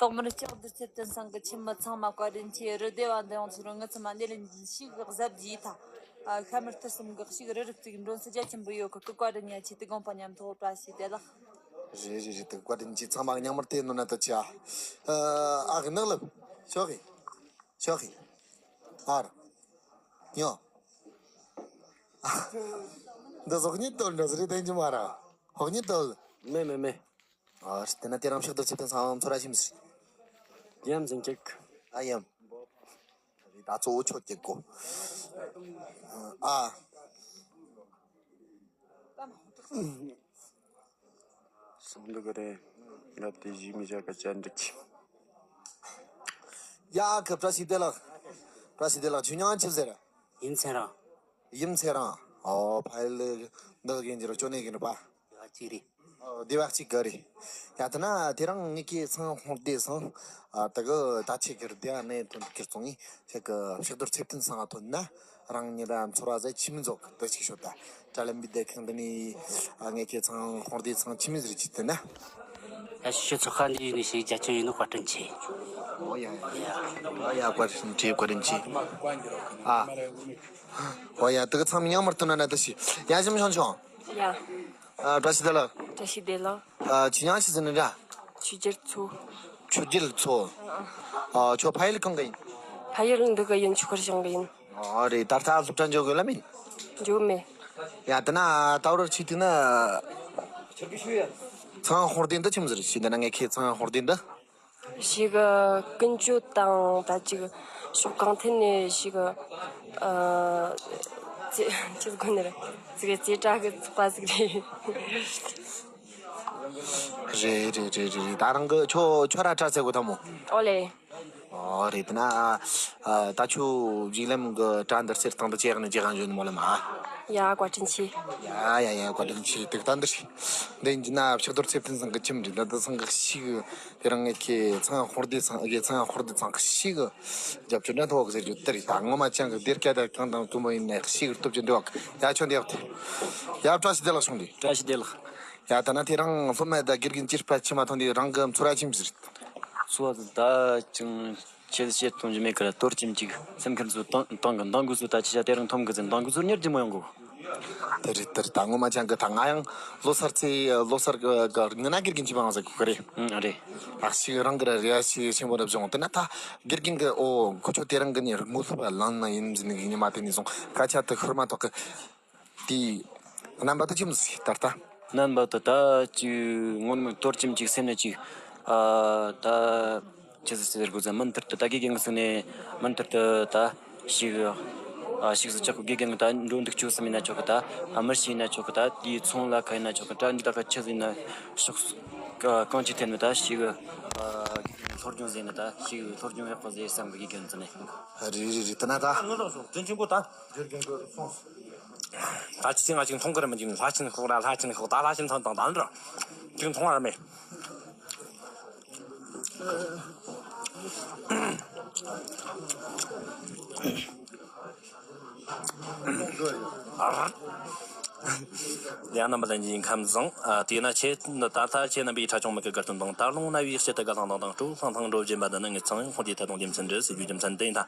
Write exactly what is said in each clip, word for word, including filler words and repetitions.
ཐོག་མར་ལྕགས་རྡོར་ཚེ་བརྟན་ཚང་གི་ཁྱིམ་མི་ཚང་མ་བཀའ་དྲིན་ཆེ། རི་སྡེ་བ་འདི་ཡོངས་ཚོ་རང་ངི་ཚང་མ་སྣེ་ལེན་ཞིག་གཟབ་རྒྱས་ཐ། ཨ། ཤ་མར་ཐུར་གསུམ་གི་ཞིག་རི་རུ་བརྩིགས་མགྲོན་སེ་རྒྱ་ཆེན་པོ་ཡོད་གི། ཀི་བཀའ་དྲིན་ཡ་ཆེ། དེ་དགོངས་པ་མཉམ་ཐོག་བཀྲ་ཤིས་བདེ་ལེགས། རེད་རེད་རེད། དེ་བཀའ་དྲིན་ཆེ། ཚང་མ་ཉག་མར་དེ་ནོ་ན་ད་ཆ། ཨ་གི་ནག་ལབ། ཤོག་གི། ཤོག་གི། ཨར། ཉོ། འདི་ཟོག་གཉིས་བཏོལ་འདྲ་ཟེར་རེད། དེ་འཇི་མ་ར། ཧོག་གཉིས་བཏོལ། མེ་མེ་མེ། ཨ། དེ་ན་དེ་རིང་ཕྱག་རྡོར་ཚེ་བརྟན་ཚང་ཚོ་ར་ཞིམ་ཟེར། ཡམ་ཟིན་ཅིག་ཨ་ཡམ། ད་གཙོ་བོ་ཆོ་ཅིག་གོ། ཨ། སོང་འདུག་གི་རེད། ང་དེ་ཞིག་མི་བྱ་ག་ཅན་འགྲིག་ཡ་གི། བཀྲ་ཤིས་བདེ་ལེགས། བཀྲ་ཤིས་བདེ་ལེགས། ཆུ་ཉང་ཆི་ཟེར། ཡིན་ཚེ་རང་། ཡིན་ཚེ་རང་། ཨོ་ཕ་ཡུལ་འདི་གི་འགྱུར་ཅོ་ནེ་གི་ནུ་པ། ཡ་གཅིག་རེད། ཨོ་སྡེ་བ་གཅིག་གི་རེད། ཡ་དེ་ན་དེ་རིང་ངེད་ཀྱི་ཚང་ཧོང་སྡེ་སང་། ཨ་དེ་གི་ད་ཆེ་གི་རེད། དེ་ཡང་ནས་ཐོན་གི་སོང་ངི་ཁྱེད་གི་ཕྱག་རྡོར་ཚེ་བརྟན་ཚང་ཐོན་ན་རང་ཉིད་ལ་ཚོར་བ་ཟད་ཆི་མི་འཛོག་གི་དེ་ཞིག་ཤོད་ད། དྲ་ལམ་བི་དེ་ཁང་དེ་ནི་ངེད་ཀྱི་ཚང་ཧོང་སྡེ་ཚང་ཆི་མི་ཟེར་ཅི་དེ་ན། ད་ཤི་ཚོ་ཁ་འདི་ཡིན་ནི་ཞིག་རྒྱ་ཆེ་ཡིན་ནི་བཀའ་དྲིན་ཆེ། ཨོ་ཡ་ཡ་ཡ་ཡ། བཀའ་དྲིན་ཆེ། བཀའ་དྲིན་ཆེ། ཨ། ཨོ་ཡ། དེ་གི་ཚང་མི་ཉག་མར་ཐོན་ན་ན་དེ་ཞིག་ཡ་ཞིམ་ཤོང་ཆོང་། ཡ། ཨ། བཀྲ་ཤིས་བདེ་ལེགས། བཀྲ་ཤིས་བདེ་ལེགས། ཨ། ཆུ་ཉང་ཆི་ཟེར་ནི་འདྲ། ཆུ་རྒྱལ་མཚོ། ཆུ་རྒྱལ་མཚོ། ཨ། ཁྱོད་ཕ་ཡུལ་གང་གི་ཡིན། ཕ་ཡུལ་འདི་གི་ཡིན། ཆུ་ཁར་ཞང་གི་ཡིན། ཨ་རེད། ད་ལྟ་སློབ་གྲྭ་འཇོག་གི་ལ་མིན། འཇོག་མེད། ཡ་དེ་ན་ད་བར་ཆི་དེ་ན། ཚང་ཧོར་སྡེ་འདི་ཆི་མོ་ཟེར་ཞིག་འདི་ན་ངས་ཁྱེད་ཚང་ཧོར་སྡེ་འདི། ཞིག་ཀུན་སྤྱོད་དང་ད་ཅིག་ཕྱོགས་གང་ཐད་ནས་ཞིག་ཨ་ཅི་ཅི་དགོས་ནི་རེད། ཅིག་རྩེ་གྲ་གི་ཚོགས་པ་ཟིག་རེད། རེད་རེད་རེད་རེད། ད་རང་གི་ཁྱོ་ཁྱོ་ར་གྲ་ཚེ་གོ་ཐ་མོ། ཨོ་ལེ། ཨོ་རེད། ད་ན་ཨ་ད་ཁྱོ་རྗེས་ལམ་གི་གྲ་འདིར་ཚེར་སྟངས་དུ་ཅེག་ནི་ཅེག་གང་བྱོན་མོ་ལ་མ། ཡ་བཀའ་དྲིན་ཆེ། ཡ་ཡ་ཡ། བཀའ་དྲིན་ཆེ། དུག་ད་འདིར་འདི་ཡིན་གྱི་ན་ཕྱག་རྡོར་ཚེ་བརྟན་ཚང་གི་ཁྱིམ་རེད། ད་ད་ཚང་གི་ཤིག་དེ་རིང་ངེད་ཀྱི་ཚང་ཧོར་སྡེ་ཚང་གི་ཚང་ཧོར་སྡེ་ཚང་གི་ཤིག་རྒྱབ་ཆོས་འདྲ་ཐོག་ཟེར་རྒྱུ་དེ་རེད། ད་ངོ་མ་ཅང་གི་སྡེར་སྐྱ་དང་གང་དང་དུ་མ་ཡིན་ནས་ཤིག་སྟོབས་ཀྱི་འདུག་ཡ་ཁྱོད་འདི་ཡག་དེ། ཡ་བཀྲ་ཤིས་བདེ་ལེགས་སོང་དེ། བཀྲ་ཤིས་བདེ་ལེགས། ཡ་ད་ན་དེ་རིང་སློབ་མ་ད་དགེ་རྒན་གྱི་པ་ཆི་མ་ཐོན་དེ་རང་གི་ཚོར་བ་ཆི་མོ་ཟེར། ཚོར་བ་ད་ཅང་ཆེ་བཤད་གཏོང་རྒྱུ་མེད་ཀི་ར། དོར་ཅིམ་ཅིག་སེམས་ཁུར་ཚོ་བཏང་བཏང་གི་འདང་དགོས་ཚོ། ད་ཅི་བྱ་དེ་རིང་འཐོམ་གི་ཟེར་འདང་དགོས་ཚོ་གཉེར་རྒྱུ་མོ་ཡོང་གོ། དེ་རེད་དེ་རེད། ད་ངོ་མ་ཅང་གི་ད་ང་ཡང་ལོ་སར་ཚེ་ལོ་སར་གི་ངི་ན་དགེ་རྒན་གྱི་མང་ཟེར་གོ་གི་རེད། ཨང་རེད། ཨ་ཞིག་རང་གི་ར་རེ་ཞིག་ཆེན་པོ་རབ་བྱུང་། དེ་ན་ད་དགེ་རྒན་གི་ཨོ་ཁོ་ཆོ་དེ་རིང་གི་ནི་རིག་མོ་ལྷུ་བ་ལང་ན་ཡིན་ཟིན་གི་ཉི་མ་དེ་ནས་བཟུང་སྐད་ཆ་དེ་ཤོར་མ་ཐག་གི། དེ་རྣམ་པ་དེ་ཅི་མོ་ཟིག་ད་ལྟ། རྣམ་པ་དེ་ད་ཅིག་ངོ་མ་དོར་ཅིམ་ཅིག་སེམས་ནས་ཅིག་ཨ་ད་ཅི་ཟེར་ཟེར་དགོས་ཟེར། མུ་མཐུད་དུ་ད་དགེ་རྒན་གི་སེམས་ནས་མུ་མཐུད་དུ་ད་ཞིག་ཨ་ཞིག་ཟེར་ཆོག་གི། དགེ་རྒན་གི་ད་འགྲོ་འདུག་སྤྱོད་གསུམ་ཡིན་ན་ཆོག་གི། ད་ཨ་མི་ཤི་ཡིན་ན་ཆོག་གི། ད་དེའི་ཚོང་ལ་ཁ་ཡིན་ན་ཆོག་གི། ད་འདི་ད་ཁ་ཆི་ཟིན་ན་ཕྱོགས་གང་ཅི་ཐད་ནས་ད་ཞིག་ཨ་དགེ་རྒན་སློབ་སྦྱོང་ཟེར་ན་ད་ཞིག་སློབ་སྦྱོང་ཡག་པོ་ཟེར་བསམ་གི། དགེ་རྒན་ཚོ་ནས། རེད་རེད་རེད། དེ་ན་ད། དྲིན་ཆེན་པོ་ད། དགེ་རྒན་གྱིས་གསུངས། ད་ཅི་ང་ཅིག་མཐོང་གི་རེད། མི་འཇིགས་ལྷ་ཆེན་ཤོག་ར། ལྷ་ཆེན་ཤོག་ད་ལྷ་ཆེན་ཚང་དང་དང་འདྲ་ཅིག་མཐོང་བ་ར་མེད། ཡང་རྣམ་པ་ལྷན་རྒྱས་ཁམས་བཟང་། ཨ་དེས་ན་ཁྱེད་ད་ལྟ་ཁྱེད་རྣམ་པའི་ཁྲ་ཆུང་མིག་གི་དགའ་སྟོན་དང་། ད་རུང་རྣ་བའི་དཔྱིད་དུ་དགའ་ལྷང་ལྷང་དང་། སྤྲོ་ལྷང་ལྷང་འགྲོ་བཞིན་པ་འདི་ནི་ངེད་ཚང་ཡང་ཧོང་དེ་ཐད་གཏོང་རྒྱུ་མཚན་རེད་ཟེར་རྒྱུ་རྒྱུ་མཚན་དེ་ཡིན་ད།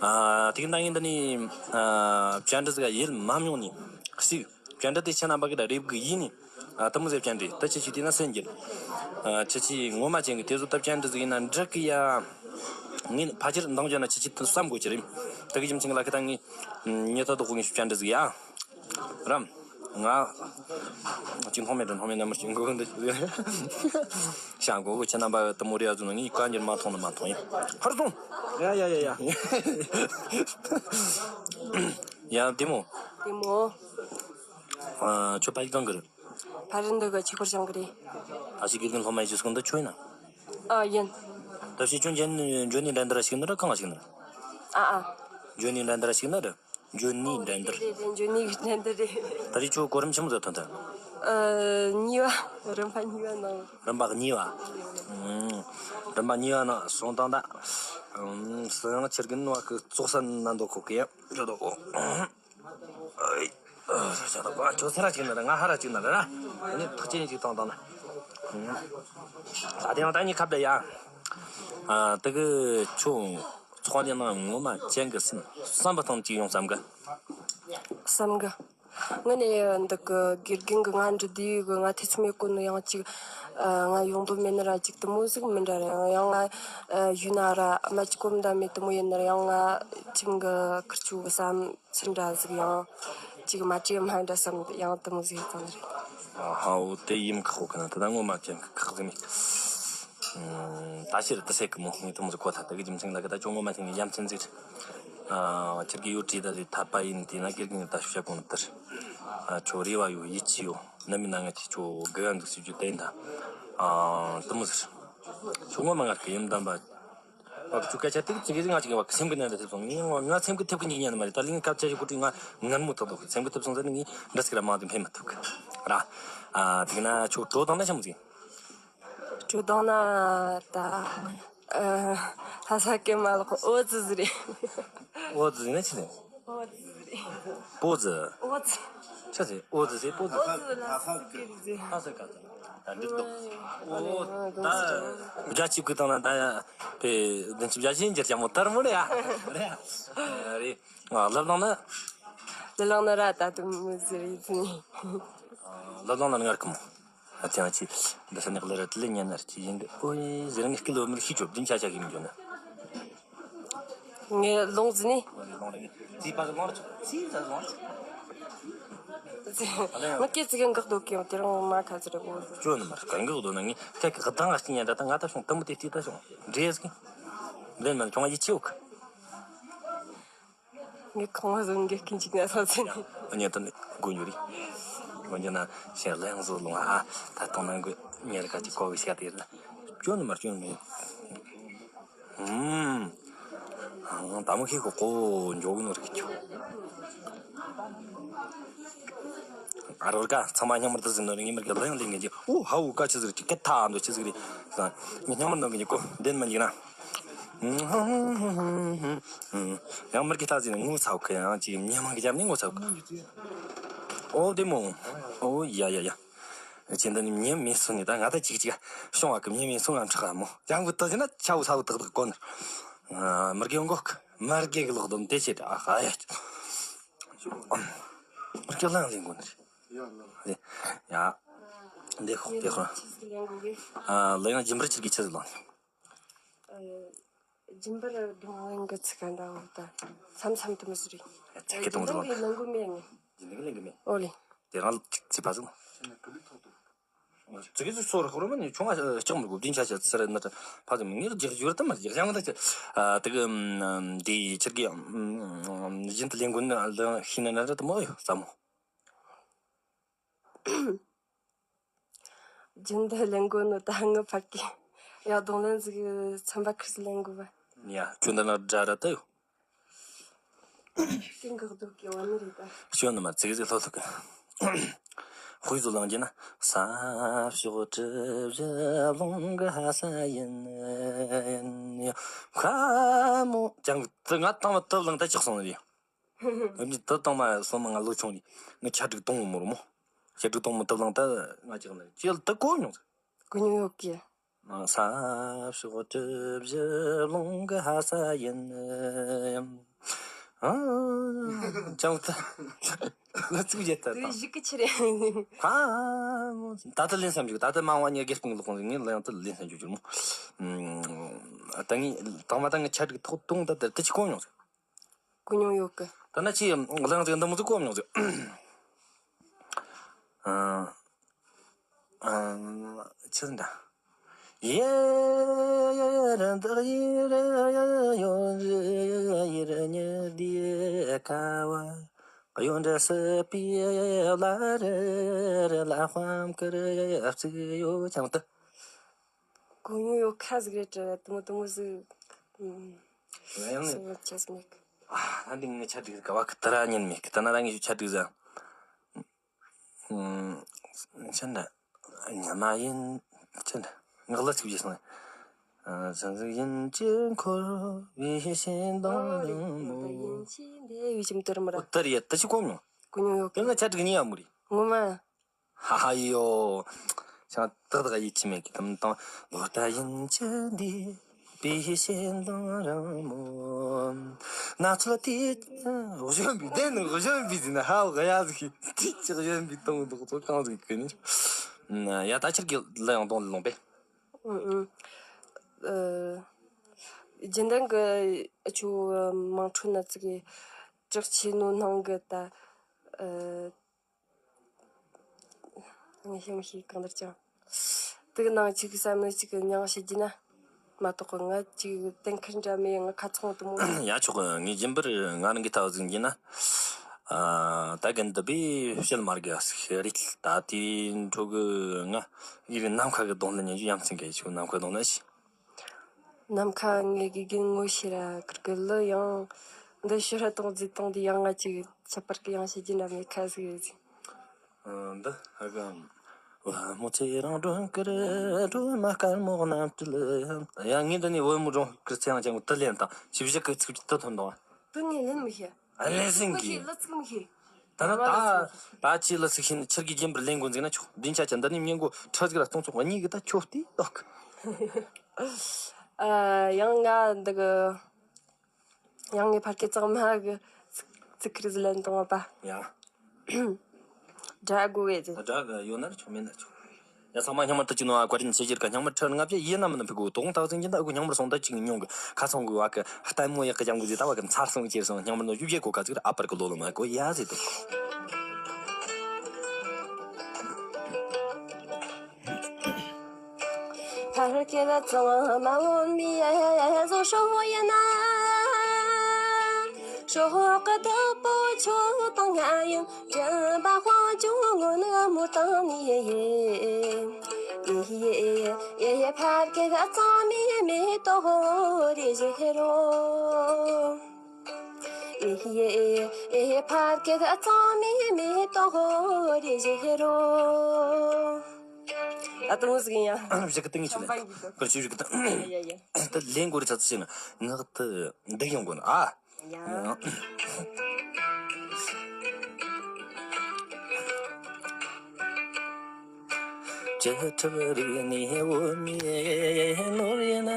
ཨ་དེ་ཡིན་ད་ངས་འདི་ནས་ཨ་བཅར་འདྲི་ཟིག་ཡིད་མ་མྱོང་ནས་ཞིག་བཅར་འདྲི་དེ་ཁྱེད་རྣམ་པ་གི་ད་རེབ་གི་ཡིན་ནས། ཨ་དེ་མོ་ཟེར་བཅར་འདྲི་ད་ཁྱེད་ཀྱིས་དེ་ན་སེམས་འགྱུར། ཨ་ཁྱེད་ཀྱིས་ངོ་མ་ཅན་གི་དེ་ཚོ་ད་བཅར་འདྲི་ཟིག་ཡིན་ན་འགྲིག་གི་ཡ། ངས་ཕལ་ཆེར་འདང་བརྒྱབ་ན་ཁྱེད་ཀྱིས་དེ་བསམ་དགོས་ཀྱི་རེད། དེ་གི་རྒྱུ་མཚན་གི་ལ་ཁི་ད་ངས་ཉེ་ཐག་ཏུ་དགོས་ངས་བཅར་འདྲི་ཟིག་ཡ། རམ། ང་། ཅིག་མཐོང་མེད་དྲ་མཐོང་མེད་ན་མར་ཅིག་མགོ་འདི་ཞུ། ཞང་མགོ་གོ་ཁྱེད་རྣམ་པ་དུ་མོ་རེ་ཡ་ཟུ་ན་ངས་བཀའ་འགྱུར་མ་མཐོང་ན་མ་མཐོང་ཡིན། ཧར་སོང་། ཡ་ཡ་ཡ་ཡ། ཡ་དེ་མོ། དེ་མོ། ཨ་ཁྱོད་ཕ་གི་གང་གི་རེད། ཕ་རི་འདི་གི་ཆི་ཁོར་ཞང་གི་རེད། ཨ་ཞིག་གི་ཀུན་སློབ་མ་ཡི་ཅི་སོང་འདི་ཁྱོད་ཡིན་ན། ཨ་ཡིན། ད་ཞིག་ཁྱོད་འཇོན་འཇོན་ནི་འགྲན་བསྡུར་ཞིག་ནི་ར་གང་ཞིག་ནི་ར། ཨ་ཨ། འཇོན་ནི་འགྲན་བསྡུར་ཞིག་ནི་ར། འཇོན་ནི་འགྲན་བསྡུར། རེད་རེད། འཇོན་ནི་འགྲན་བསྡུར་རེད། ད་རེས་ཁྱོད་གོ་རིམ་ཆི་མོ་ཟིག་ཐོན་ཐལ། ཨ་གཉིས་པ། རིམ་པ་གཉིས་པ་ནང་། རིམ་པ་གཉིས་པ། ཨང་། རིམ་པ་གཉིས་པ་ནང་སོང་དང་ད། ཨང་། སྲིད་དབང་ཆི་རྒན་བ་གི་ཙོག་ས་ན་འདོད་ཁོ་གི་རེད་དོ། ཨེ། ཨ་ཅག་ད་ཁྱོད་སེ་ར་ཅིག་ན་ར་ང་ཧ་ར་ཅིག་ན་ར་ར། ཨ་ནི་ཐག་ཆེན་ཅིག་བཏང་བཏང་ན། ད་དེ་ཡང་ད་གཉིས་ཁ་བརྡ་ཡ། ཨ། དེ་གི་ཁྱོད་ཚོགས་འདུའི་ནང་ངོ་མ་ཅན་གི་སེམས་བསམ་པ་ཐང་གཅིག་ཡོང་བསམ་གི། བསམ་གི། ངི་ནས་འདི་གི་དགེ་རྒན་གི་ང་འདྲི་དུས་གི་ང་ཐེ་ཚོམ་ཡོད་གོ་ནི། ཡང་གཅིག་ཨ། ང་ཡོང་འདོད་མེད་ནི་ར། གཅིག་དེ་མོ་ཟིག་མི་འདྲ་ར། ཡང་ང་ཨ། ཡུལ་ན་ར་མ་གཅིག་གོམ་ད་མེད་དེ་མོ་ཡིན་ནི་ར། ཡང་ང་ཁྱིམ་གི་ཁུར་ཆུ་གི་བསམ། ཅི་འདྲ་ཟིག་ཡང་ཅིག་མ་བྲིས་མ་འདྲ་བསམ། ཡང་དེ་མོ་ཟིག་བཏང་རེད། ཧའོ། དེ་ཡིན་ཁག་གི་ན། ད་ངོ་མ་ཅན་གི་ཁག་ཟིག་མེད། ད་ཕྱིར་དུ་སེ་གི་མོ་ངས་དེ་མོ་ཟིག་གོ་ཐལ། ད་གི་རྒྱུ་མཚན་ལ་གི་ད་ཁྱོད་ངོ་མ་ཅན་གི་ཡ་མཚན་ཟིག་རེད། ཨ། ཁྱེད་ཀྱི་ཡོད་བྲིས་ད་ལས་ཐར་པ་ཡིན། དེ་ན་ཁྱེད་ཀྱི་ད་ཤུ་ཤ་གོང་དར། ཨ། ཁྱོད་རེ་བ་ཡོད། ཡིད་ཆེས་ཡོད། ནམ་ཡིན་ན་ང་ཅིག་ཁྱོད་དགའ་འདུག་ཟེར་རྒྱུ་དེ་ཡིན་ད། ཨ། དེ་མོ་ཟིག་རེད། ཁྱོད་ངོ་མ་ངར་གི་ཡིན་དམ་པ། ཨ། ཁྱོད་སྐད་ཆ་དེ་ཅི་གི་ང་ཅིག་བ་སེམས་གི་ནང་དུ་ཐེབས་སོང་། ངས་ང་སེམས་གི་ཐེབས་གི་འཇིག་ཉན་ནི་མ་རེད། ད་ལིང་སྐད་ཆ་ཞིག་གོ་དུས་ང་ངར་མོ་ཐོག་ཐོག་སེམས་གི་ཐེབས་སོང་ཟེར་ནི། ངས་འདྲ་ཟིག་ར་མང་དུ་འཕེན་མི་ཐུབ་གི་ར། ཨ། དེ་གི་ན་ཁྱོད་བྲོ་དང་ན་ཤམ་ཟིག་བྲོ་དང་ན་ད། ཨ། ལྷ་ས་སྐད་མ་ལོག་ཨོ་ཙི་ཟིག་རེད། ཨོ་ཙི་ཟིག་ན་ཅི་རེད། ཨོ་ཙི་ཟིག་རེད། པོ་ཙི། ཨོ་ཙི། ཆི་ཟེར། ཨོ་ཙི་ཟེར། པོ་ཙི། ཨོ་ཙི་ལ་སུ་སྐད་རེད་ཟེར། ལྷ་ས་སྐད་ཟེར། ད་འགྲིག་འདུག་ཨོ། ད་བརྒྱ་ཆིབས་ཀྱི་སྟེང་ན་ད་ཡ་པའི་བདུན་ཅུ་བརྒྱ་བཞི་འགྱུར་ཀྱང་མོ་ལྟར་མོ་རེད་ཡ། རེད་ཡ། རེད། ང་ལབ་ལང་ན། ལབ་ལང་ན་ར་ད་དུང་མི་ཟེར་ཡིན་ནི། ལབ་ལང་ན་ངར་གི་མོ། ཨ། ཅང་ཅི། འདི་ས་ནག་ལ་ར་དི་ལེ་ཉན་ནར་ཅི་ཡིན་འདི། ཨོ་ཡེ་ཟེར་ངས་སྐད་ལོ་མི་ཤི་ཆོག་བདུན་ཆ་ཆ་གི་མི་འཇོག་ན། ངས་ལོང་ཟིན་ནི། ལོང་རེད། ཙི་པ་ལོང་རེད། ཙི་ཟ་ལོང་རེད། ང་སྐད་ཙི་གེ་འགག་འདུག་གི་ཡང་དེ་རང་མ་ཁ་ཙི་རེད་གོ། ཅོ་ནི་མར་གང་འགག་འདུག་ན། ངས་ཁྱེད་ཀྱི་གདང་ང་སྐྱིད་ཉན་འདྲ། ད་ང་ད་ཤོང་དུམ་བུ་དེ་ཅི་ད་ཤོང་འདྲེས་གི། འདི་མ་ཁྱོང་ཡི་ཆེ་བོ་གི། ངས་ཁང་བ་བཟོ་འགེལ་མཁན་ཅིག་ན་ས་ཚེ་ནི། ཨ་ཉེ་དུ་ནི་དགོས་ཉོ་རེད། དགོས་ཉོ་ན་ཞེ་ལ་ཡང་བཟོ་ལོང་ཨ། ད་དང་ནང་གི་ཉེ་ར་ཁ་ཅིག་གོ་གི་ཤ་དེ་ལ། སྐྱོན་ནི་མར་སྐྱོན་མེད། ཨུམ། ཨང་། ད་མོ་ཁྱེད་ཀོ་ཀོ་འཇོག་གི་ནོ་རིག་ཁྱོ། ཨ་རོར་ཀ་ཚང་མ་སྙིང་མར་དུ་ཟིན་ནོ་རིག་ངེད་མར་གི་ལ་ཡང་ལེན་གི་ཅིག་ཨུ་ཧའུ་ཀ་ཆི་ཟིག་རེད། ཅིག་སྐད་ཐ་འདོ་ཆི་ཟིག་རེད། ངས་སྙིང་མར་འདོན་གི་ཉིད་ཀོ་བདེན་མ་འཇིག་ན། ཡང་མར་གི་ཐ་ཟིན་ངོ་ཚ་བོ་ཁ་ཡང་ཅིག་ཉེ་མང་གི་རྒྱབ་ནས་ངོ་ཚ་བོ་ཁ། ཨོ་བདེ་མོ། ཨོ་ཡ་ཡ་ཡ། ཅི་འདི་ནི་ཉེ་མི་སུ་ནི་ད་ང་ད་ཅིག་ཅིག་ཤོང་བ་གི་ཉེ་མི་སུ་ང་ཁྲག་མོ་ཡང་བུ་ཏི་ཟིན་ན་ཆ་བོ་ཚ་བོ་ཏག་ཏག་གོ་ནི། མར་གི་ཡོང་གོ་མར་གི་གི་ལོག་དོམ་དེ་ཆེ་ད་ཨ་ཧ་ཡ། མར་གི་ལང་ལིང་གོ་ནི། ཡ། འདི་ཁོ་འདི་ཁོ། ཨ་ལ་ཡང་རྒྱུན་པར་ཅིག་གི་ཆི་ཟིག་ལང་། རྒྱུན་པར་རྡུང་ལེན་གི་ཚིག་ག་འདྲ་བོ་ད་མཚམས་མཚམས་དུ་མི་ཟིག་རེད། ཚིག་གི་དུང་ཟིག་ལང་། རྒྱུན་ལེན་གི་མེད་ངས། རྒྱུན་ལེན་གི་མེད། ཨོ་ལེ། དེ་རང་ལ་ཅིག་ཅིག་པ་ཟིག་ལང་། ཙི་གེ་ཙི་སོ་ར་ཁོ་ར་མ་ནི་ཆུང་ང་ལྕགས་མི་དགོས་བདུན་ཆ་ཆ་ཚེ་ར་ནི་ཕ་ཙི་མི་ངེར་རྒྱག་རྒྱུ་ར་ད་མ་རྒྱག་ཡང་ད་ཅི། ཨ་དེ་གི་འདི་ཕྱིར་གི་རྒྱུན་དུ་ལེན་དགོས་ན་ལ་ཤི་ན་ན་ར་ད་མོ་ཡོད་ཙམ་མོ། རྒྱུན་དུ་ལེན་དགོས་ནོ་ད་ངི་ཕ་གི་ཡ་རྡུང་ལེན་ཟིག་ཚན་པ་ཁིར་སི་ལེན་དགོས་པ། ཡ་ཁྱོད་འདི་ན་དགྲ་ར་ད་ཡོད། སྐད་འགག་འདུག་གི་བ་ནི་རེད་ད། ཞོན་ནི་མ་ཙིག་ཙིག་ལྷོད་ལྷོད་གི། དཔེ་བཟོ་ལང་གྱི་ན། ས་ཕྱོགས་གྲུ་བཞི་རླུང་གི་ས་ཡིན། ཁ་མོ་ཅང་གི་ང་དང་བ་ཏི་ལང་ད་ཅག་སོང་ནི་རེད། ཨ་མྱི་ཏི་དང་མ་སོང་མ་ང་ལོ་ཆུང་ནི། ང་ཆ་དྲུག་གཏོང་མོ་ར་མོ། ཆ་དྲུག་གཏོང་མོ་ཏི་ལང་ད་ང་ཅག་ནི་ཅེལ་ཏི་གོ་མྱོང་། གོ་མྱོང་ཡོད་གི། ས་ཕྱོགས་གྲུ་བཞི་རླུང་གི་ས་ཡིན། ཨ། ཅང་ད། ལ་ཚིག་བརྗེད་ད་དེ་དང་། གཞིག་གི་ཆི་རེད། ཨ། ད་ལྟ་ལེན་བསམ་བྱུང་། ད་ལྟ་མ་བ་ཉི་དགེ་སྤུན་ལོག་ངས་ལ་ཡང་ད་ལེན་བསམ་བྱུང་། ད་ངས་དང་མ་ད་ངས་ཆ་དྲུག་ཐོག་གཏོང་ད་ད་ད་ཅི་གོ་མྱོང་ཟིག་གོ་མྱོང་ཡོད་གི། ད་ན་ཅི་ལ་ཡང་ཟིག་འདི་མོ་ཟིག་གོ་མྱོང་ཟིག་ཨ། ཨང་། ཆི་འདྲ། ཡེ་ཡེ་ར་འདག་ཡེ་ར་ཡོ་རི་ཡེ་ར་ཉེ་དི་ཀ་བ། གཡོ་འདྲ་སི་པི་ལ་རི་རི་ལ་ཧམ་ཀི་རི་ཨ་ཙི་ཡོ་ཅང་ཏི། གོ་ཡོ་ཡོ་ཁ་ཟིག་རེད་དྲ་དུ་མོ་དུ་མོ་ཟིག་ང་ཡང་ནི། སོ་ཆ་ཟིག་མེད་གི། ཨ་འདི་ངས་ཆ་འགྲིག་ག་བ་གི་ཏི་ར་ཉན་མེད་གི། ད་ན་ར་ངས་ཆ་འགྲིག་ཟ། ཆི་འདྲ། ཉི་མ་ཡིན། ཆི་འདྲ། ངག་ལ་ཚིག་བྱས་སོང་། ཨ་ཟང་ཟིག་ཡིན་གྱི་འཁོར་བའི་ཞེན་ཨོ་རེད། དང་འདི་ཡིན་གྱི་འདི་བའི་ཁྱིམ་དུ་རུ་མ་ར། ཨོ་ད་རེད་ད་ཅི་གོ་མྱོང་། གོ་མྱོང་ཡོད་གི། ཡང་ང་ཆ་འགྲིག་ནི་ཡ་མུ་རེད། ངོ་མ། ཧ་ཧ་ཡོ། ཞང་ཏག་ཏག་ཡིད་ཆེས་མེད་གི་དམ་དང་ལོ་ད་ཡིན་གྱི་འདི། པའི་ཞེ་སྡང་རང་མོ། ན་ཚོད་དེ་གཞོན་པའི་དེ་ནི་གཞོན་པའི་ཟིན་ཧ་ག་ཡ་ཟིག་དེ་ཅི་གཞོན་པའི་གཏོང་འདུག་ཚོ་གང་ཟིག་གི་ནི། ཡ་ད་ཁྱེད་ཀྱི་ལ་ཡང་གཏོང་ལོང་པས། ཨུ་ཨུ། ཨ། རྒྱུན་ལྡན་གྱི་ཨ་ཆུ་དམངས་ཁྲོད་ན་ཚིག་གི་བསྒྲགས་ཆེ་ནོ་ནང་གི་ད། ཨ། ངས་ཤེས་མི་ཤེས་གང་ལྟར་ཀྱང་། དེ་གི་ནང་གཅིག་བསམ་བློ་གཅིག་གི་མྱང་བྱེད་རྒྱུ་ན། མ་གཏོགས་ང་གཅིག་གཏན་འཁེལ་འདྲ་མེད། ང་ཁ་ཚང་དུ་མོ། ཡ་ཆོག་གི། ངས་རྒྱུན་པར་ང་རང་གི་ལྟ་བ་ཟིག་ཡིན་ན། ཨ། ད་གན་འདི་པས་བཤད་མ་དགོས་ཟིག་རེད། ད་དེའི་འཕྲོ་གི་ང་ཡི་གི་ནམ་མཁའ་གི་གདོང་ལ་ཉན་རྒྱུ་ཡ་མཚན་གི་ཆུ་ནམ་མཁའི་གདོང་ལ་ཞིག་ནམ་མཁའ་ངའི་དགེ་རྒན་ངོ་ཤེས་ར་ཁིར་གི་ལི་ཡང་། འདི་ཤོད་ར་གཏོང་རྫས་གཏོང་དེ་ཡང་ང་ཅིག་ཚོད་པར་གི་ཡང་བྱེད་རྒྱུ་འདྲ་མེད་ཁ་ཟིག་ཡོད་ཟིག་འདི་ཧ་གམ། བ་མོ་ཚེ་རིང་སྒྲོན་དཀར་སྒྲོལ་མ་དཀར་མོ་རྣམ་སྤྲུལ། ཡང་ངས་འདི་ནས་བུ་མོ་སྒྲོན་དཀར་ཚེ་རིང་ཅན་གོ་དུ་ལེན་དང་ཞིབ་བཤེར་གི་ཚིག་དུ་ཐོན་དང་། དུ་ངས་ལེན་མི་ཤེས། ཨ་ལེ་སིང་གི། ལ་ཚིག་མི་ཤེས། ད་ནི་ད་ད་ཅི་ལ་ཚིག་ཤེས་ན་ཁྱེད་ཀྱི་རྒྱན་པར་ལེན་དགོས་འཛིན་ན་ཆོག་འདི་ཆ་ཆ་འདི་ནི་མྱི་མགོ་ཁྲ་ཟིག་ལ་སྟོང་ཚོགས་གཉིས་ཀྱི་ད་ཁྱོད་བལྟས་ལོག་ཨ། ཡང་ང་འདི་གི་ཡང་ངའི་ཕར་སྐད་གཙང་མ་གི་ཚིག་ཁིར་ཟི་ལན་དང་བ། ཡ། དགྲ་དགོས་བས་ཟེར། དགྲ་གི་ཡོད་ན་ཆོག་མེད་ན་ཆོག་ཡ་ཚང་མ་སྙིང་མར་དུ་ཅི་ནོ་ཨ་བཀའ་དྲིན་ཆེ་ཞིར་ཀ་སྙིང་མར་ཁྲི་ལྔ་བརྒྱ་ཡིན་ན་མིན་ན་ཕི་གོ་དོག་ཐག་ཟིན་གྱི་ད་ཨུ་སྙིང་མར་སོང་ད་ཅིག་མྱོང་གི་ཁ་ཚང་གི་བ་གི་ལྟད་མོ་ཡག་གི་ཅང་གི་ཟི་ད་བ་གི་མཚར་སོང་ཅེར་སོང་སྙིང་མར་ནོ་ཞུ་བྱེད་གོ་ཁ་ཚིག་ཨ་པར་གི་ལོ་ལོ་མ་གོ་ཡ་ཟེར་དུ། ཕར་སྐད་གཙང་མ་འོན་མི་ཡ་ཡ་ཡ་ཡ་བཟོ་ཤོག་ཡིན་ན། ཤོག་གི་བདག་པོ་ཁྱོད་དང་ང་ཡིན། དྲན་པ་དཔལ་འབྱོར་ངོ་ནི་མུ་དང་ནི་ཡེ་ཡེ་ཡེ་ཡེ་ཕར་སྐད་གཙང་མའི་མེ་ཏོག་རེ་བཞད་རོགས། ཨེ་ཧེ་ཨེ་ཧེ་ཕར་སྐད་གཙང་མའི་མེ་ཏོག་རེ་བཞད་རོགས། ཨ་ཏུ་མོ་ཟིག་ཡིན་ཡ། བཞག་གི་ཏིང་ངེ་ཆུ་ལེན། ཤམ་པ་ཡིན་གི་ཏུ། གར་ཆུ་བཞག་གི་ཏིང་། ཡ་ཡ་ཡ། ད་ལེན་གོ་རེ་ཚ་ཚ་ཞིག་ན་ངག་ཏུ་འདི་ཡོང་གོ་ན་ཨ། ཡ། བཅུ་ཕྲག་རིག་ནས་འོ་མའི་ནོར་ཡིན།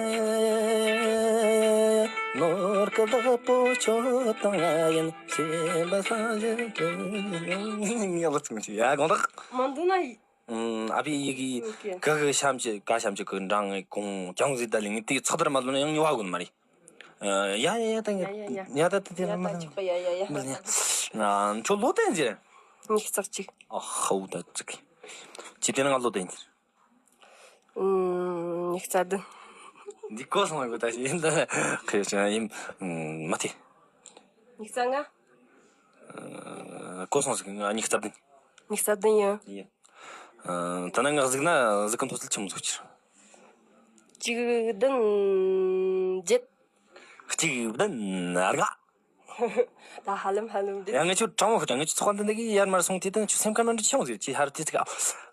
ནོར་གི་བདག་པོ་ཁྱོད་དང་ང་ཡིན། ཤེས་པ་སངས་རྒྱས་དྲན། ངས་ལ་ཚིག་མི་ཤེས་ཡ་གང་དག་མ་འདུག་ན། ཨ་ཕའི་ཡི་གེ་ཨོ་ཁེ། ག་གི་གཤམ་གྱི་ག་གཤམ་གྱི་གི་འདྲ་ངས་གོང་ཀྱང་ཟིག་ད་ལིང་དེ་ཚག་དར་མ་ལོན་ཡང་ཉོ་བ་གོ་ནི་མ་རེད། ཡ་ཡ་ཡ་ད་ཡ་ཡ་ཡ་ཡ་ད་ད་དེ་ཡ་ད་ཆོག་པ་ཡ་ཡ་ཡ། ཁྱོད་ལོ་བསྟན་ཟེར། ཉི་ཤུ་རྩ་གཅིག་ཨ་ཧོ་ད་ཙིག་ཅི་དེ་ན་ང་ལོ་བསྟན་ཟེར། ཉི་ཤུ་རྩ་བདུན། འདི་གོ་སོང་ཡོད་ད་ཡིན་ད་ཁེ་ཆ་ཡིན་མ་དེ། ཉི་ཤུ་རྩ་ལྔ། གོ་སོང་ཟིག་ང་ཉི་ཤུ་རྩ་བདུན། ཉི་ཤུ་རྩ་བདུན་ཡིན། ཡིན། ད་ནང་ང་གཟིགས་ན་གཟིགས་གི་མཐོ་ཚད་ཆི་མོ་ཟིག་ཕྱིར། གཅིག་བདུན་བརྒྱད། གཅིག་བདུན་ལྔ། ད་ཧ་ལམ་ཧ་ལམ་འདི། ཡང་ངས་ཁྱོད་དྲང་མོ་ཁ་དྲང་ངས་ཁྱོད་ཚོགས་པ་འདི་འདི་གི་ཡར་མར་སོང་དུས་དང་ཁྱོད་སེམས་ཁ་ནང་འདྲི་ཆི་ཡོང་ཟིག་ཅི་ཧར་དུས་ཚིག་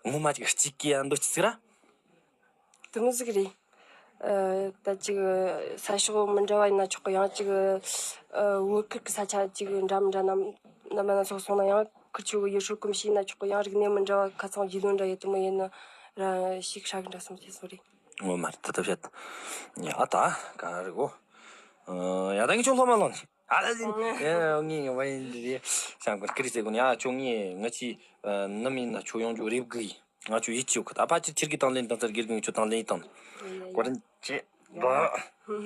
ངོ་མ་ཅིག་གཅིག་གི་ཡང་འདོད་ཅི་ཟིག་ར། དེ་མོ་ཟིག་རེད། ཨ། ད་ཅིག་ས་ཕྱོགས་མི་འདྲ་བ་ཡིན་ན་ཆོག་གི་ཡང་ཅིག་ཨ། བོད་ཁུལ་གྱི་ས་ཆ་ཅིག་འདྲ་མི་འདྲ་ན་ན་མ་ན་ཚོགས་སོང་ན་ཡང་ཁུལ་ཆུ་གི་ཡུལ་སྲོལ་གོམས་གཤིས་ཡིན་ན་ཆོག་གི་ཡང་རིག་གནས་མི་འདྲ་བ་ཁ་ཚང་རྒྱུས་ལོན་འདྲ་ཡོད་དེ་མོ་ཡིན་ན་ར་ཞིག་ཧྲ་གི་འདྲ་སོང་ཅེས་སོ་རེད། ངོ་མ་རེད་ད་ལྟ་བཤད། ཡ་ད་ག་རེ་གོ། ཡ་ད་ངས་ཁྱོད་སློབ་མ་ལོན། ཨ་ལ་ཟིན། ཨེ་ངའི་བ་ཡིན་འདི་ཞང་ཀུན་ཀི་རི་ཟེར་གོ་ནི་ཨ་ཁྱོད་ངའི་ང་ཅི་ནམ་ཡིན་ན་ཁྱོད་ཡོང་རྒྱུ་རེབ་གི་ཡིན། ང་ཁྱོད་ཡིད་ཆེས་ཡོད་གི་ད་ཕ་ཅི་ཁྱེད་ཀྱི་དང་ལེན་དང་ཚར་དགེ་རྒན་ཁྱོད་དང་ལེན་དང་། ཡ་ཡ་ཡ། གོ་རིན་ཆེ། ཡ།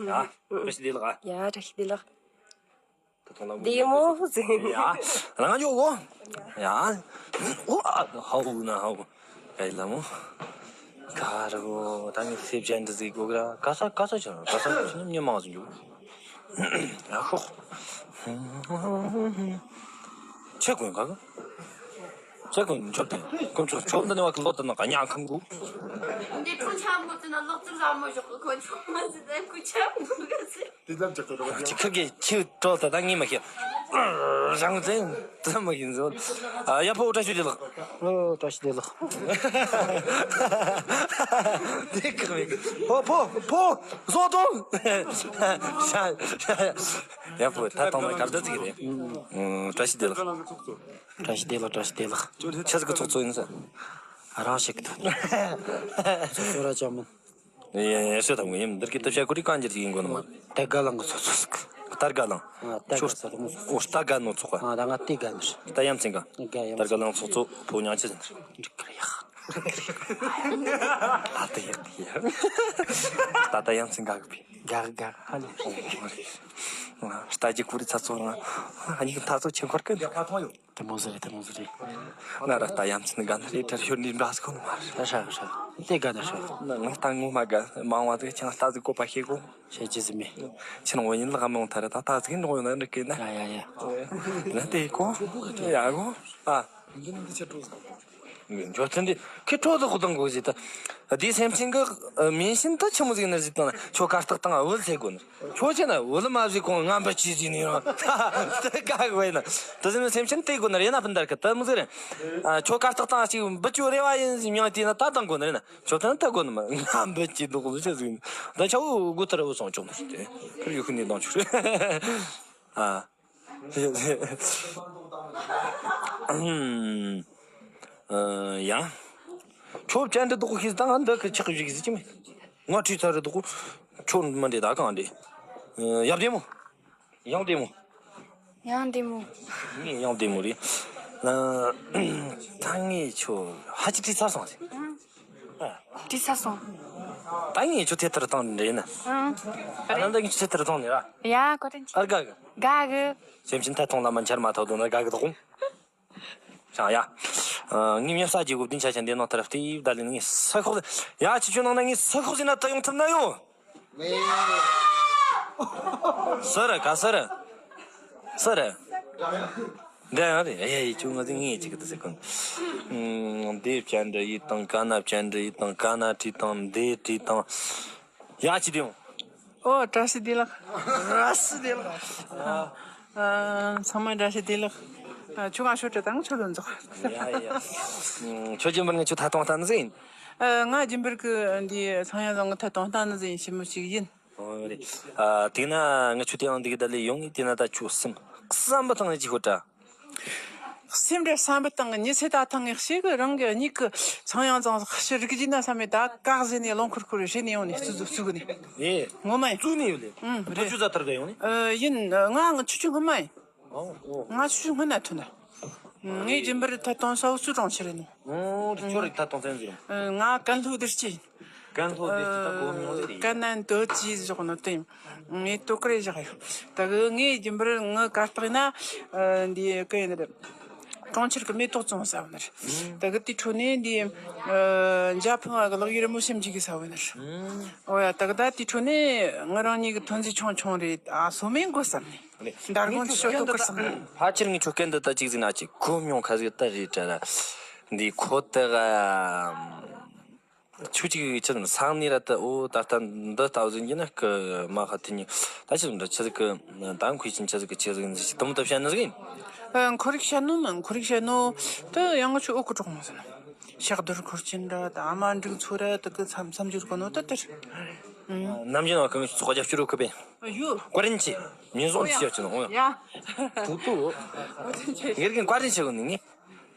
ཡ། བཀྲ་ཤིས་བདེ་ལེགས་ཨ། ཡ་བཀྲ་ཤིས་བདེ་ལེགས། ད་ཐོང་ལ་བདེ་མོ་ཟེར། ཡ། རང་ཡོད་གོ། ཡ། ཨོ་ཨ་ཧའོ་ན་ཧའོ། ག་ཡི་ལ་མོ། ག་རེ་གོ་ད་ནི་སེ་བྱ་འདི་ཟིག་གོ་ག་ག་ས་ག་ས་ཆ་ག་ས་ཆ་ནི་མྱི་མང་ཟིག་ཡོད། ཡ་ཧོ། ཆེ་གོ་ག་ག་ཆེ་གོ་ཆོ་དེ་ཀུན་ཆོ་ཆོ་འདི་ནི་བ་གི་ལོ་དེ་ན་ག་ཉག་ཁམ་གོ། འདི་ཁྲུ་ཆ་མོ་དེ་ན་ལོ་ཙི་ལ་མོ་ཞོག་གི་ཁོ་ཆོ་མ་ཟི་དེ་ཁུ་ཆ་མོ་ག་ཟི། དེ་ལ་འཇོག་གི་རེད། ཁྱི་ཁ་གི་ཁྱི་དྲོ་ད་ད་ངས་མ་ཤེས། རང་བཙན་དེ་མ་ཡིན་ཟོ། ཡ་ཕོ་བཀྲ་ཤིས་བདེ་ལེགས། ཨོ་བཀྲ་ཤིས་བདེ་ལེགས། དེ་ཁག་མེད། ཕོ་ཕོ་ཕོ་བཟོ་དང་། ཡ་ཕོ་ད་ཐོང་མ་གར་ད་ཙིག་རེད། བཀྲ་ཤིས་བདེ་ལེགས། བཀྲ་ཤིས་བདེ་ལེགས་བཀྲ་ཤིས་བདེ་ལེགས། ཆི་ཟིག་གི་ཚོགས་གཙོ་ཡིན་ཟེར། རང་ཞིག་གི་ཚོགས་གཙོ་ར་ཅང་མིན། ཡེ་ཡེ་ཤེས་དང་ཡིན་འདིར་གི་ཏི་ཤ་ཀུ་རི་གང་ཅིར་ཡིན་དགོས་ནི་མ། ཏ་དགའ་ལང་གི་ཚོགས་གཙོ་ཟིག་ཏར་དགའ་ལང་། ཨ་ཏར་དགའ་ཚོགས་གཙོ། ཨོ་ཏར་དགའ་ནོ་ཚོགས་པ། ཨ་ད་ང་ཏི་དགའ་ནི་རེད། ཏ་ཡམ་ཚིང་ག་ཏར་དགའ་ལང་ཚོགས་གཙོ་ཕོ་ཉང་ཆི་ཟིན། འགྲིག་གི་རེད་ཡ། ད་ད་ཡག་གི་ཡ། ད་ད་ཡམ་ཚིང་ག་གི་པི། དགའ་གི་དགའ་གི་ཧ་ལས། ལྟ་རྒྱུ་ཀུ་རི་ཚ་ཚོ་རང་། ཨ་ནི་ཐ་ཚོ་ཆེན་ཁོར་གི། དེ་མོ་ཟེར་རེད། དེ་མོ་ཟེར་རེད། ང་ར་ད་ཡམ་ཚིག་ནི་དགའ་ནི་རེད། དྲ་ཤོར་ནི་འདྲ་ཟེར་གོ་ནི་མ་རེད། ཧྲ་ཧྲ་ཧྲ། དེ་དགའ་ནི་ཧྲ། ང་ད་ངོ་མ་དགའ། མང་བ་ཟིག་ཆང་ལྟ་ཟིག་གོ་པ་ཤེས་གོ། ཤེས་ཀྱི་ཟིག་མེད། ཁྱེད་རང་འོ་ཡིན་ལག་མང་ཐ་ར་ད་ད་ཟིག་འགྲོ་ཡོང་ན་འགྲིག་གི་ན། ཡ་ཡ་ཡ། ང་དེ་གོ། ཡ་གོ། ཨ། འཇོག་ཚན་དེ་ཁི་ཁྲོ་དུ་ཧུ་དང་གོ་ཟིག་ད། དེ་སེམས་ཅན་གི་མིན་ཤིན་ད་ཆི་མོ་ཟིག་ནར་ཟིག་དང་ཁྱོད་གར་སྟེགས་དང་འོལ་ཟེར་གོ་ནི། ཁྱོད་ཆེ་ན་འོལ་མ་བཟོས་གོང་ང་འབུད་ཅི་ཟིན་ཡོད། ད་ག་གི་བས་ན། ད་ཟིན་སེམས་ཅན་དེ་གོ་ན་རེ་ན་ཕན་དར་གི་ད་མི་ཟེར། ཨ་ཁྱོད་གར་སྟེགས་དང་ཅིག་འབུད་ཅོ་རེ་བ་ཡིན་ཟིན་མྱང་དེ་ན་ད་དང་གོ་ན་རེ་ན་ཁྱོད་ད་ད་གོ་ན་མ་ང་འབུད་ཅི་འདུག་ཟེར་ཟིན། ད་ཆའོ་དགུ་ཐར་བུ་སོང་ཆོག་མ་ཟིན་དེ་ཁར་ཡོད་ཁུ་ནས་དང་ཆུ་རེ། ཨ། ཡང་། ཁྱོད་བཅར་འདྲི་དོག་ཤེས་དང་འདི་གི་ཆགས་བཞིག་ཟིག་ཅི་མེད། ང་ཁྲིད་ཚར་རེ་དོག་ཁྱོད་མི་འདྲེ་ད་གང་འདྲེ། ཡབ་བདེ་མོ། ཡང་བདེ་མོ། ཡང་བདེ་མོ། ངས་ཡང་བདེ་མོ་རེད། ད་ངས་ཁྱོད་ཧ་ཅི་ཁྲིད་ཚར་སོང་ཟིག་ཁྲིད་ཚར་སོང་། ད་ངས་ཁྱོད་ཐད་ཐར་བཏང་འདྲེ་ན། ཨ་ད་ངས་ཁྱོད་ཐད་ཐར་བཏང་ནས་ར། ཡ་ཀོ་ཏན་ཅི། ཨར་ག་གི། ག་གི། སེམས་ཅན་ཐད་གཏོང་ལ་མ་འཆར་མ་ཐག་དོ་ན་ག་གི་དོག་ཤང་ཡ། ངའི་མཉམ་ས་རྒྱལ་སྒོ་བདུན་ཆ་ཆ་འདི་ནང་ལྟར་བལྟས་བདའ་ལས་ངས་ས་ཤོག་ཡ་ཁྱི་ཆུ་ནང་ན་ངས་ས་ཤོག་ཟིན་ན་ད་ཡོང་ཐུབ་ན་ཡོང་། ས་ར་ག་ས་ར། ས་ར། འདི་ཡང་རེད། ཨེ་ཡ་ཡི་ཆུ་ང་ཚོ་ངས་ཅིག་ཏུ་ཟེར་གོ། འདི་བཅར་འདྲི་ཡིད་དང་ཀ་ན་བཅར་འདྲི་ཡིད་དང་ཀ་ན་བྲིས་དང་འདི་བྲིས་དང་། ཡ་ཅི་དེ་ཡོང་། ཨོ་བཀྲ་ཤིས་བདེ་ལེགས། བཀྲ་ཤིས་བདེ་ལེགས། ཨ། ཚང་མ་བཀྲ་ཤིས་བདེ་ལེགས། ཨ། ཆུ་གང་ཤོད་དྲ་དང་ཆུ་ལོན་རྫོགས། ཡ་ཡ། ཁྱོད་རྒྱུན་པར་ངས་ཆུ་ཐད་གཏོང་ལྟ་ནི་ཟིན། ཨ། ང་རྒྱུན་པར་གི་འདི་ཚངས་དབྱངས་བཟང་གི་ཐད་གཏོང་ལྟ་ནི་ཟིན་ཞི་མོ་ཞིག་ཡིན། ཨོ་རེད། ཨ། དེས་ན་ང་ཆུ་དེ་ཡང་འདི་གི་ད་ལས་ཡོང་ངས་དེས་ན་ད་ཆུ་སེམས་བསམ་པ་ཐང་ངས་ཅི་ཤོད་དྲ། སེམས་རེ་བསམ་པ་བཏང་གི་ཉི་ཚེ་ད་ཐང་ངེ་ཤེས་གི་རང་གི་མྱིག་གི་ཚངས་དབྱངས་ཚང་ཤི་རིག་བགྱིས་ན་བསམ་མེད་ད་བཀག་ཟེར་ནས་རླུང་ཁུར་ཁུར་རེ་བྱས་ནས་ཡོང་ནས་བཙུགས་བཙུགས་གི་ནས། ཨེ། ངོ་མ་ཡིན། བཙུགས་ནས་ཡོད་ལེ། ཨུམ་རེད། ཁོ་ཆུ་ཚ་ཐར་ག་ཡོང་ནས། ཨ་ཡིན། ང་ང་ཆུ་ཆུ་སྔོན་མ་ཡིན། ཨོ་ཨོ། ང་ཆུ་ཆུ་སྔོན་ན་ཐོན་ན། ངའི་རྒྱུན་པར་ཐད་གཏོང་ས་བོ་སུ་གྲོང་ཁྱེར་ཡིན་ནོ། ཨོ་རེད། ཁྱོད་རིག་ཐད་གཏོང་ཚན་ཟིན། ང་ཀན་ལྷོ་བདེ་སྐྱིད་ཡིན། ཀན་ལྷོ་བདེ་སྐྱིད་ད་གོ་མྱོང་ཟིན་རེད། ཀན་ནན་དོ་ཅི་བཞག་ནོ་དེ། ངས་དོ་ཀ་རེ་བཞག་ཡོད། ད་གི་ངའི་རྒྱུན་པར་ངའི་གར་སྟེགས་ན། ཨ། འདི་གི་ཡིན་རེད། གྲོང་ཁྱེར་གི་མེ་ཏོག་བཙོང་ས་བ་ནར། ད་གི་དེ་འཕྲོ་ནས་འདི། ཨ། འཇའ་ཕུང་བ་གི་ལག་གི་རི་མོ་སེམས་ཅིག་གི་ས་བ་ནར། ཨོ་ཡ། ད་གི་ད་དེ་འཕྲོ་ནས་ང་རང་ཉིད་གི་ཐོན་རྫས་ཆུང་ཆུང་རེད། ཨ། སོ་མེད་འགོ་བསམ་ནས། འདར་གོང་ཆུ་ཤོག་ཏོ་ཀར་བསམ་ནས། ཕལ་ཆེར་ངས་ཁྱོད་སྐད་འདི་ད་ཅིག་ཟིན་ན་ཅིག་གོ་མྱོང་ཁ་ཟིག་ད་རེད་དྲ་ལ། འདི་ཁོ་ད་ག་ཆུ་གཅིག་ཆི་ཟིག་སང་ནི་ར་ད། ཨོ་ད་ལྟ་འདི་ལྟ་བུ་ཟིག་ཡིན་ན་ཀི་མ་ཁ་དེ་ཉིད་ད་ཆི་ཟིག་འདྲ་ཆི་ཟིག་གི་ད་འཁོས་ཆིན་ཆི་ཟིག་གི་ཆི་ཟིག་ཡིན་ཟིག་དུམ་དུ་བཤད་ནི་ཟིག་ཡིན། ཨ། ཁོ་རིག་བཤད་ནོ་མིན། ཁོ་རིག་བཤད་ནོ་ད་ཡང་ཆུ་ཨོ་ཁོ་གྲོགས་མོ་ཟིན། ཕྱག་རྡོར་འཁོར་ཆེན་འདྲ་ད་ཨ་མ་འབྲུག་ཚོ་ར་ད་གི་མཚམས་མཚམས་སྦྱོར་གོ་ནོ་ད་དེར། ནམ་རྒྱུན་ནང་གི་ཚོགས་རྒྱབ་སྐྱོར་རོ་ཁུ་པས། ཡོ། བཀའ་དྲིན་ཆེ། མིན་བཟང་ཆེ་ཡ་ཆེ་ནོ། ཡ། ཐུག་ཐུག་ངེར་གིན་བཀའ་དྲིན་ཆེ་གོ་ནི་ངས།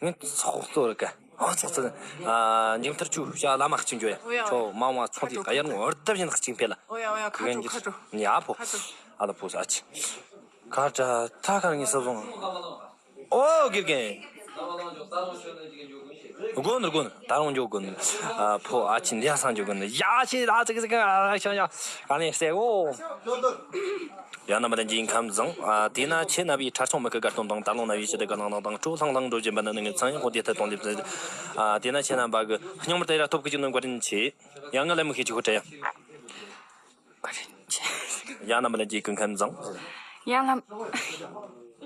ངས་ཚོགས་གཙོ་རེད་ཀ། ཨོ་ཚོགས་གཙོ། ཨ། འཇིམ་ཐར་ཆུ་བྱ་བླ་མ་གཅིག་འཇོ་ཡ། ཨོ་ཡ། ཁྱོད་མ་བ་ཚོང་དེ་ག་ཡར་ངོ་ཨོར་ཏབ་ཡིན་གཅིག་འཕེལ་ལ། ཨོ་ཡ་ཨོ་ཡ། ཁ་ཁྲོ་ཁ་ཁྲོ། ཉ་ཕོ། ཁ་ཁྲོ། ཨ་ལ་ཕོ་ས་ཨ་ཆི། ཁ་ཏྲ་ཐ་ཁར་ངས་ས་བཟུང་། ཨོ་དགེ་རྒན། དགོན་ནི་དགོན་ད་རུང་འཇོག་དགོན། ཨ་ཕོ་ཨ་ཆི་འདི་ཡ་སང་འཇོག་དགོན། ཡ་ཆི་ཨ་ཙི་ཙི་ཨ་ཤང་ཡ་ག་ནས་སེ་འོ། ཡང་ན་མ་ལན་གྱིས་ཁམས་བཟང་། ཨ། དེས་ན་ཁྱེད་རྣམ་པའི་ཁྲ་ཆུང་མི་ཁ་དགའ་སྟོན་དང་ད་ལོང་རྣམ་པའི་ཞི་བདེ་དགའ་སྣང་དང་སྤྲོ་ལྷང་ལྷང་འགྲོ་བཞིན་པ་ནི་ནི་ངའི་ཚངས་དབྱངས་ཁོང་དེ་ཐད་གཏོང་ལེབ་ཟེར། ཨ། དེས་ན་ཁྱེད་རྣམ་པ་གི་སྙིང་མར་དེ་ར་ཐོབ་ཀི་ཅིག་ནོན་བཀའ་དྲིན་ཆེ། ཡང་ང་ལ་མི་ཤེས་ཅི་ཁོ་དྲ་ཡ། བཀའ་དྲིན་ཆེ། ཡང་རྣམ་པ་ལན་གྱིས་སྐུ་ཁམས་བཟང་། ཡང་ལམ།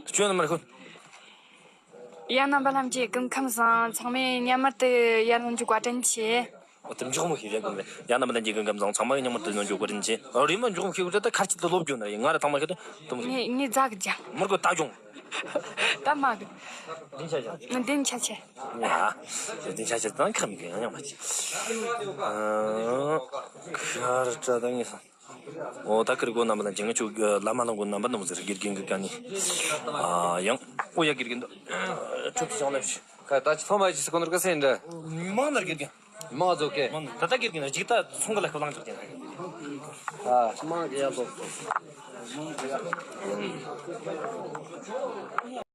སྐྱོན་ནི་མར་ཁོ། ཡང་རྣམ་པ་ལྷན་རྒྱས་སྐུ་ཁམས་བཟང་། ཚང་མས་མཉམ་མར་དུ་ཡར་ལོངས་རྒྱུ་བཀའ་དྲིན་ཆེ། འོ་དེ་མགྱོགས་མོ་ཞིག་རེད་དགོངས་པས། ཡང་རྣམ་པ་ལྷན་རྒྱས་སྐུ་ཁམས་བཟང་། ཚང་མ་མཉམ་མར་དུ་ཡོང་རྒྱུ་བཀའ་དྲིན་ཆེ། ཨ། རེམ་མ་མགྱོགས་མོ་ཞིག་རེད། ད་ཁ་ཅིག་ཏུ་ལོབས་རྒྱུ་ན་ཡིན། ང་ར་ཚང་མ་ཁེ་ཏུ་དུམ་ངེ་ངེ་ཛ་གི་ཇ། མུར་གོ་ད་གྱོང་། ད་མ་གི། འདི་ཆ་ཆ། འདི་ཆ་ཆ། ཡ། འདི་ཆ་ཆ་དང་ཁམ་གི་ཡང་ཡང་མ་ཆེ། ཨ། ཁ་ར་ཏྲ་ད་ངེ་སང་། ཨོ་ད་ཀིར་གོ་རྣམ་པ་ལ་འཇིང་ཆུ་བླ་མ་ལ་གོ་རྣམ་པ་ནོ་ཟེར་དགེ་རྒན་གི་ཀ་ནི། ཨ་ཡང་། ཨོ་ཡ་དགེ་རྒན་དུ། ཁྲུ་ཁྲུ་ཅང་ལ་ཤི། ཁ་ད་ཅི་ཐོ་མ་ཅི་སི་ཀོ་ནར་ཀ་སེ་འདྲ། མང་ནར་དགེ་རྒན། མང་ཚོགས་ཀྱི། ད་ལྟ་ཀིར་གི་ན་ཇིག་ད་ཚོང་གི་ལ་ཁོ་ལང་ཆོག་ཅན། ཨ། མང་གི་ཡ་ལོ།